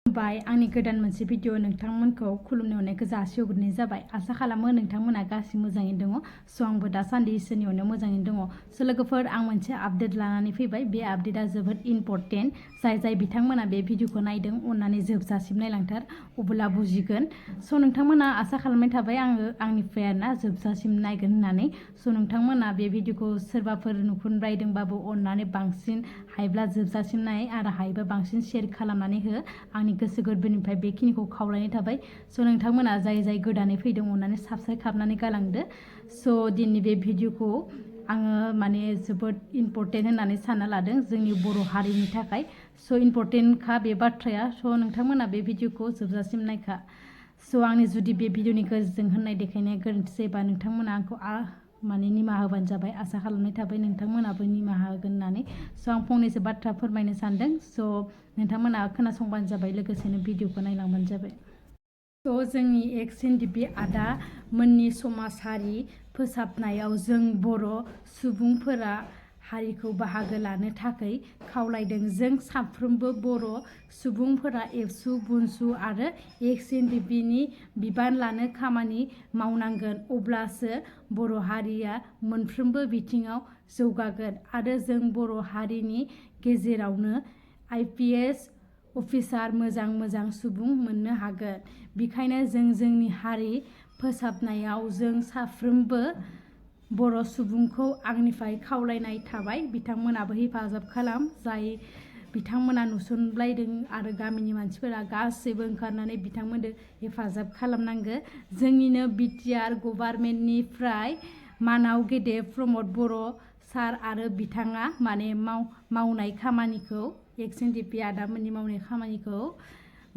बाय आंनि गोदान मोनसे भिडिअ नोंथांमोनखौ खुलुमनो हरनायखौ जासिहरनाय जाबाय। आसा खालामो नोंथांमोना गासिबो मोजाङैनो दङ। स' आंबो दासान्दि इसोरनि अननायाव मोजाङैनो दङ। स' लोगोफोर आं मोनसे आपडेट लानानै फैबाय। बे आपडेटआ जोबोद इम्परटेन्ट। जाय बिथांमोना बे भिडिअखौ नायदों अननानै जोबजासिम नायलांथार अब्ला बुजिगोन। स' नोंथांमोना आसा खालामनाय थाबाय आंनिफ्राय आरोना जोबजासिम नायगोन होननानै। स' नोंथांमोना बे भिडिअखौ सोरबाफोर नुफिनबायदोंबाबो अननानै बांसिन हायोब्ला जोबजासिम नाय आरो हायोबा बांसिन शेयार खालामनानै हो। आंनि गोसो गोरबोनिफ्राय बेखिनिखौ खावलायनाय थाबाय। स' नोंथांमोना जाय गोदानै फैदों अननानै साबस्क्राइब खालामनानै गालांदो। स' दिनैनि बे भिडिअखौ आङो माने जोबोद इम्परटेन्ट होननानै सानना लादों जोंनि बर' हारिनि थाखाय। स' इम्परटेन्टखा बे बाथ्राया। स' नोंथांमोना बे भिडिअखौ जोबजासिम नायखा। स' आंनि जुदि बे भिडिअनि गेजेरजों होननाय देखायनाया गोरोन्थि जायोबा नोंथांमोना आंखौ माने निमाहा होबानो जाबाय। आसा खालामनाय थाबाय नोंथांमोनाबो निमाहा होगोन होननानै। स' आं फंनैसो बाथ्रा फोरमायनो सानदों। स' नोंथांमोना खोनासंबानो जाबाय लोगोसेनो भिडिअखौ नायलांबानो जाबाय। स' जोंनि ndfb आदा मोननि समाजारि फोसाबनायाव जों बर' सुबुंफोरा हारिखौ बाहागो लानो थाखाय खावलायदों। जों साफ्रोमबो बर' सुबुंफोरा एबसु बुनसु आरो ndfbनि बिबान लानो खामानि मावनांगोन। अब्लासो बर' हारिया मोनफ्रोमबो बिथिङाव जौगागोन आरो जों बर' हारिनि गेजेरावनो IPS अफिसार मोजां सुबुं मोननो हागोन। बेखायनो जोंनि हारि फोसाबनायाव जों साफ्रोमबो बर' सुबुंखौ आंनिफ्राय खावलायनाय थाबाय बिथांमोनाबो हेफाजाब खालाम। जाय बिथांमोना नुसनलायदों आरो गामिनि मानसिफोरा गासैबो ओंखारनानै बिथांमोननो हेफाजाब खालामनांगो। जोंनिनो बिटिआर गभार्नमेन्टनिफ्राय मानाव गेदेर प्रमद बर' सार आरो बिथाङा माने मावनाय खामानिखौ ndfb आदामोननि मावनाय खामानिखौ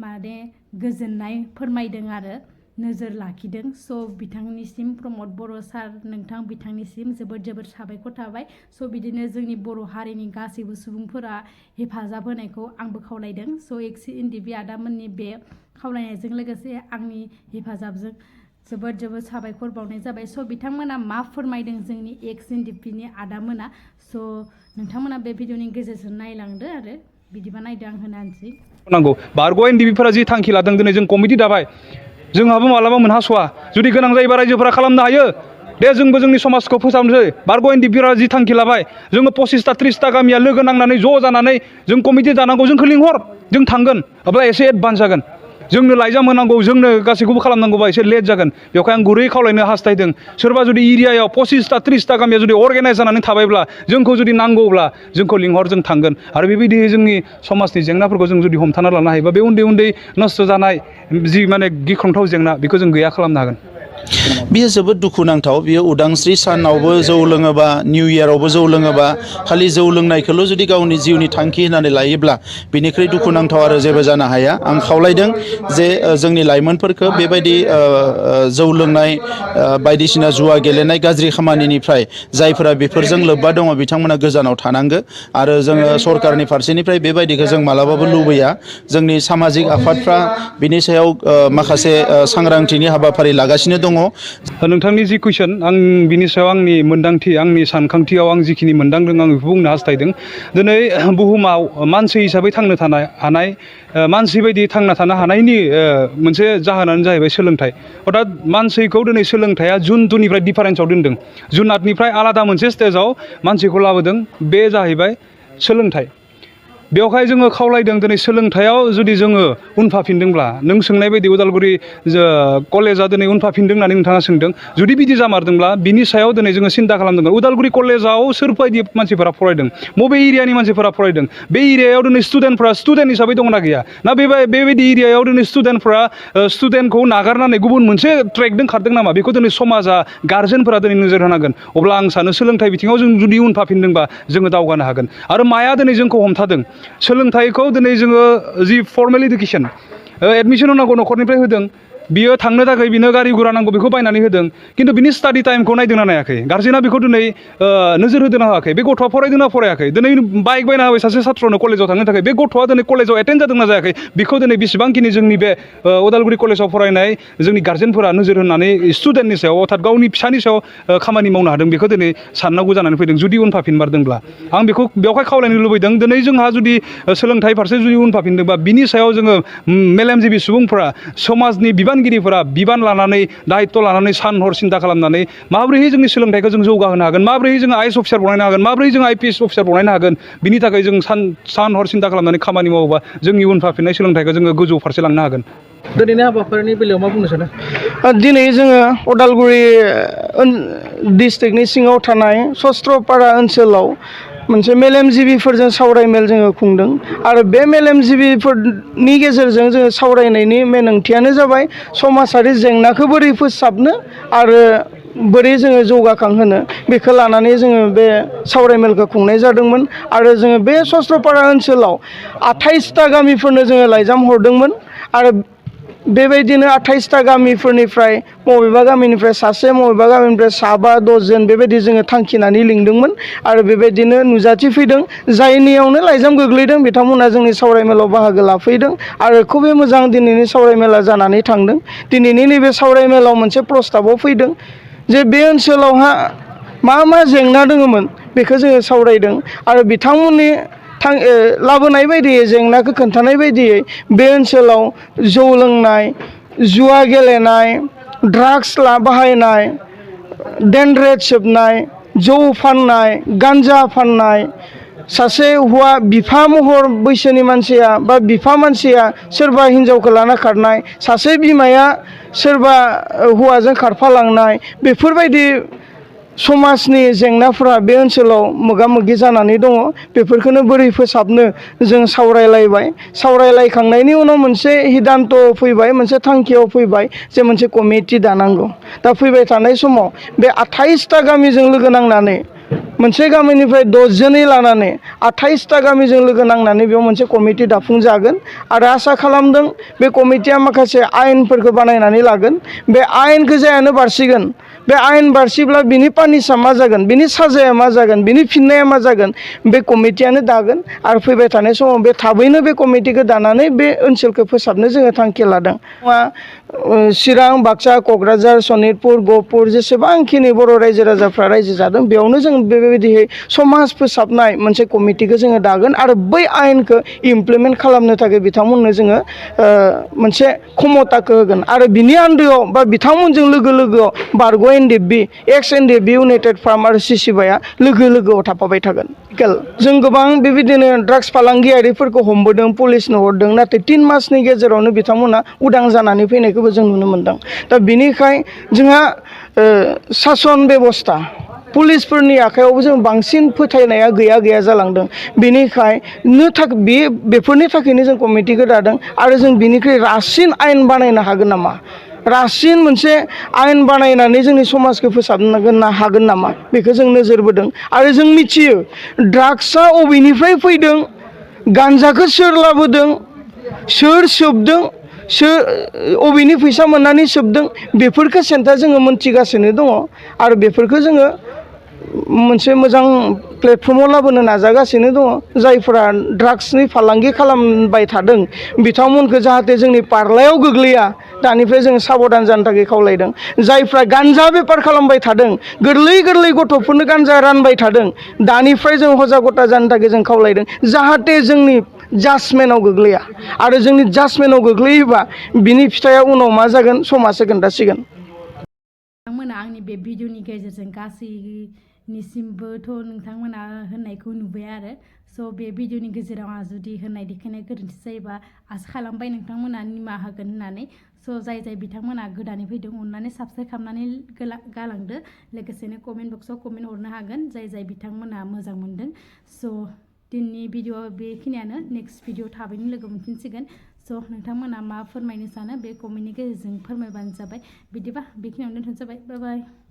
माने गोजोननाय फोरमायदों आरो नोजोर लाखिदों। स' बिथांनिसिम प्रमद बर' सार नोंथां बिथांनिसिम जोबोद साबायखर थाबाय। स' बिदिनो जोंनि बर' हारिनि गासैबो सुबुंफोरा हेफाजाब होनायखौ आंबो खावलायदों। स' ndfb आदामोननि बे खावलायनायजों लोगोसे आंनि हेफाजाबजों जोबोद साबायखर बावनाय जाबाय। स' बिथांमोना मा फोरमायदों जोंनि ndfbनि आदामोना। स' नोंथांमोना बे भिडिअनि गेजेरजों नायलांदो आरो बिदिबा नायदो आं होनानोसै। नांगौ बारग' ndfbफोरा जि थांखि लादों दिनै जों कमिटि दाबाय जोंहाबो मालाबा मोनहास'आ जुदि गोनां जायोबा रायजोफोरा खालामनो हायो दे जोंबो जोंनि समाजखौ फोसाबनोसै। बारग' ndfbफोरा जि थांखि लाबाय जोङो 25टा 30टा गामिया लोगो नांनानै ज' जानानै जों कमिटि दानांगौ। जोंखौ लिंहर जों थांगोन अब्ला एसे एडभान्स जागोन। जोंनो लाइजाम होनांगौ जोंनो गासैखौबो खालामनांगौबा एसे लेट जागोन। बेवहाय आं गुरै खावलायनो हास्थायदों सोरबा जुदि एरियायाव 25टा 30टा गामिया जुदि अर्गेनाइज जानानै थाबायब्ला जोंखौ जुदि नांगौब्ला जोंखौ लिंहर जों थांगोन। आरो बेबायदि जोंनि समाजनि जेंनाफोरखौ जों जुदि हमथाना लानो हायोबा बे उन्दै नस्थ' जानाय जि माने गिख्रंथाव जेंना बेखौ जों गैया खालामनो हागोन। बियो जोबोद दुखुनांथाव। बियो उदांस्रि सानावबो जौ लोङोबा निउ इयारावबो जौ लोङोबा खालि जौ लोंनायखौल' जुदि गावनि जिउनि थांखि होननानै लायोब्ला बिनिख्रुइ दुखुनांथाव आरो जेबो जानो हाया। आं खावलायदों जे जोंनि लाइमोनफोरखौ बेबायदि जौ लोंनाय बायदिसिना जुवा गेलेनाय गाज्रि खामानिनिफ्राय जायफोरा बेफोरजों लोब्बा दङ बिथांमोना गोजानाव थानांगो। आरो जोङो सरकारनि फारसेनिफ्राय बेबायदिखौ जों मालाबाबो लुबैया। जोंनि सामाजिक आफादफ्रा बिनि सायाव माखासे सांग्रांथिनि हाबाफारि लागासिनो दङ। नोंथांनि जि कुइसन आं बिनि सायाव आंनि मोन्दांथि आंनि सानखांथियाव आं जिखिनि मोनदांदों आं बेखौ बुंनो हास्थायदों। दिनै बुहुमाव मानसि हिसाबै थांनो हानाय मानसि बायदि थांना थानो हानायनि मोनसे जाहोनानो जाहैबाय सोलोंथाइ। अर्थात मानसिखौ दिनै सोलोंथाइया जुन्थुनिफ्राय डिफारेन्सआव दोनदों। जुनादनिफ्राय आलादा मोनसे स्टेजाव मानसिखौ लाबोदों बे जाहैबाय सोलोंथाइ। बेवहाय जोङो खावलायदों दिनै सोलोंथाइयाव जुदि जोङो उनफाफिनदोंब्ला नों सोंनाय बायदि उदालगुरि कलेजा दिनै उनफाफिनदों होननानै नोंथाङा सोंदों। जुदि बिदि जामारदोंब्ला बिनि सायाव दिनै जोङो सिन्था खालामनांगोन। उदालगुरि कलेजाव सोरबायदि मानसिफोरा फरायदों बबे एरियानि मानसिफोरा फरायदों बे एरियायाव दिनै स्टुडेन्टफ्रा स्टुडेन्ट हिसाबै दंना गैया ना बेबायदि एरियायाव दिनै स्टुडेन्टफ्रा स्टुडेन्टखौ नागारनानै गुबुन मोनसे ट्रेकजों खारदों नामा बेखौ दिनै समाजा गार्जेनफोरा दिनै नोजोर होनांगोन। अब्ला आं सानो सोलोंथाइ बिथिङाव जों जुदि उनफाफिनदोंबा जोङो दावगानो हागोन। आरो माया दिनै जोंखौ हमथादों सोलोंथाइखौ दिनै जोङो जि फर्मेल इडुकेसन एडमिसन होनांगौ न'खरनिफ्राय होदों बियो थांनो थाखाय बिनो गारि गुरा नांगौ बेखौ बायनानै होदों खिन्थु बिनि स्टाडि टाइमखौ नायदोंना नायाखै गार्जेना बेखौ दिनै नोजोर होदोंना होआखै बे गथ'आ फरायदोंना फरायाखै दिनै बाइक बायना होबाय सासे सात्रनो कलेजाव थांनो थाखाय बे गथ'आ दिनै कलेजाव एटेन्ड जादोंना जायाखै बेखौ दिनै बेसेबांखिनि जोंनि बे उदालगुरि कलेजाव फरायनाय जोंनि गार्जेनफोरा नोजोर होनानै स्टुडेन्टनि सायाव अर्थात गावनि फिसानि सायाव खामानि मावनो हादों बेखौ दिनै साननांगौ जानानै फैदों जुदि उनफाफिनमारदोंब्ला आं बेखौ बेवहाय खावलायनो लुबैदों दिनै जोंहा जुदि सोलोंथाइ फारसे जुदि उनफाफिनदोंबा बिनि सायाव जोङो मेलेमजिबि सुबुंफोरा समाजनि बिबानगिरिफोरा बिबान लानानै दायित्व लानानै सान हर सिन्था खालामनानै माबोरैहाय जोंनि सोलोंथाइखौ जों जौगाहोनो हागोन माबोरै जों आइएस अफिसार बनायनो हागोन माबोरै जों आइपिएस अफिसार बनायनो हागोन बिनि थाखाय जों सान हर सिन्था खालामनानै खामानि मावोबा जोंनि उनफाफिननाय सोलोंथाइखौ जोङो गोजौ फारसे लांनो हागोन दिनैनि हाबाफारिनि बेलायाव मा बुंनो सानो दिनै जोङो उदालगुरि डिस्ट्रिक्टनि सिङाव थानाय सस्त्रपारा ओनसोलाव मोनसे मेलेमजिबिफोरजों सावरायमेल जोङो खुंदों आरो बे मेलेमजिबिफोरनि गेजेरजों जोङो सावरायनायनि मेन ओंथियानो जाबाय समाजारि जेंनाखौ बोरै फोसाबनो आरो बोरै जोङो जौगाखांहोनो बेखौ लानानै जोङो बे सावरायमेलखौ खुंनाय जादोंमोन आरो जोङो बे सस्त्रपारा ओनसोलाव 28टा गामिफोरनो जोङो लाइजाम हरदोंमोन आरो बेबायदिनो 28टा गामिफोरनिफ्राय बबेबा गामिनिफ्राय सासे बबेबा गामिनिफ्राय 7 10 जन बेबायदि जोङो थांखिनानै लिंदोंमोन आरो बेबायदिनो नुजाथिफैदों जायनियावनो लाइजाम गोग्लैदों बिथांमोना जोंनि सावरायमेलाव बाहागो लाफैदों आरो खुबै मोजां दिनैनि सावरायमेला जानानै थांदों दिनैनि नैबे सावरायमेलाव मोनसे प्रस्ताबआव फैदों जे बे ओनसोलावहा मा जेंना दङमोन बेखौ जोङो सावरायदों आरो बिथांमोननि लाबोनाय बायदियै जेंनाखौ खोन्थानाय बायदियै बे ओनसोलाव जौ लोंनाय जुवा गेलेनाय ड्राग्स बाहायनाय डेनड्रेड सोबनाय जौ फाननाय गान्जा फाननाय सासे हौवा बिफा महर बैसोनि मानसिया बा बिफा मानसिया सोरबा हिन्जावखौ लाना खारनाय सासे बिमाया सोरबा हौवाजों खारफालांनाय बेफोरबायदि समाजनि जेंनाफोरा बे ओनसोलाव मोगा मोगि जानानै दङ बेफोरखौनो बोरै फोसाबनो जों सावरायलायखांनायनि उनाव मोनसे हिदान्त फैबाय मोनसे थांखियाव फैबाय जे मोनसे कमिटि दानांगौ दा फैबाय थानाय समाव बे 28टा गामिजों लोगो नांनानै मोनसे गामिनिफ्राय 10 जनै लानानै 28टा गामिजों लोगो नांनानै बेयाव मोनसे कमिटि दाफुंजागोन आरो आसा खालामदों बे कमिटिया माखासे आयेनफोरखौ बानायनानै लागोन बे आयेन गोजायानो बारसिगोन बे आयेन बारसिब्ला बिनि पानिशा मा जागोन बिनि साजाया मा जागोन बिनि फिननाया मा जागोन बे कमिटियानो दागोन आरो फैबाय थानाय समाव बे थाबैनो बे कमिटिखौ दानानै बे ओनसोलखौ फोसाबनो जोङो थांखि लादों चिरां बाक्सा क'क्राझार सनितपुर गहपुर जेसेबांखिनि बर' रायजो राजाफ्रा रायजो जादों बेयावनो जों बेबायदिहै समाज फोसाबनाय मोनसे कमिटिखौ जोङो दागोन आरो बै आयेनखौ इमप्लिमेन्ट खालामनो थाखाय बिथांमोननो जोङो मोनसे क्षमताखौ होगोन आरो बिनि आन्दोआव बा बिथांमोनजों लोगोआव बारग' ndfb एक्स ndfb इउनाइटेड फार्म आरो सिसिबाया लोगोआव थाफाबाय थागोन जों गोबां बेबायदिनो ड्राग्स फालांगियारिफोरखौ हमबोदों पुलिसनो हरदों नाथाय 3 मासनि गेजेरावनो बिथांमोना उदां जानानै फैनायखौबो जों नुनो मोन्दों दा बिनिखाय जोंहा सासन बेबस्था पुलिसफोरनि आखायावबो जों बांसिन फोथायनाया गैया जालांदों बेनिखायनो बेफोरनि थाखायनो जों कमिटिखौ दादों आरो जों बिनिख्रुइ रासिन आयेन बानायनो हागोन नामा रासिन मोनसे आयेन बानायनानै जोंनि समाजखौ फोसाबनो हागोन नामा बेखौ जों नोजोर बोदों आरो जों मिथियो ड्राग्सआ अबेनिफ्राय फैदों गान्जाखौ सोर लाबोदों सोर सोबदों अबेनि फैसा मोननानै सोबदों बेफोरखौ सेन्था जोङो मोनथिगासिनो दङ आरो बेफोरखौ जोङो मोनसे मोजां प्लेटफर्माव लाबोनो नाजागासिनो दङ जायफोरा ड्राग्सनि फालांगि खालामबाय थादों बिथांमोनखौ जाहाथे जोंनि पार्लायाव गोग्लैया दानिफ्राय जों साबधान जानो थाखाय खावलायदों जायफ्रा गान्जा बेपार खालामबाय थादों गोरलै गथ'फोरनो गान्जा रानबाय थादों दानिफ्राय जों हजागता जानो थाखाय जों खावलायदों जाहाथे जोंनि जाजमेन्टआव गोग्लैया आरो जोंनि जाजमेन्टआव गोग्लैयोबा बिनि फिथाइया उनाव मा जागोन समाजसो खोन्थासिगोन नोंथांमोना आंनि बे भिडिअनि गेजेरजों गासैनिसिमबोथ' नोंथांमोना होननायखौ नुबाय आरो स' बे भिडिअनि गेजेराव आंहा जुदि होननाय देखायनाय गोरोन्थि जायोबा आसा खालामबाय नोंथांमोना निमाहा होगोन होननानै स' जाय बिथांमोना गोदानै फैदों अननानै साबस्क्राइब खालामनानै गालांदो लोगोसेनो कमेन्ट बक्सआव कमेन्ट हरनो हागोन जाय बिथांमोना मोजां मोनदों स' दिनैनि भिडिअ बेखिनियानो नेक्स्ट भिडिअ थाबैनो लोगो मोनफिनसिगोन स' नोंथांमोना मा फोरमायनो सानो बे कमेन्टनि गेजेरजों फोरमायबानो जाबाय बिदिबा बेखिनियावनो दोनथ'नाय जाबाय बाय बाय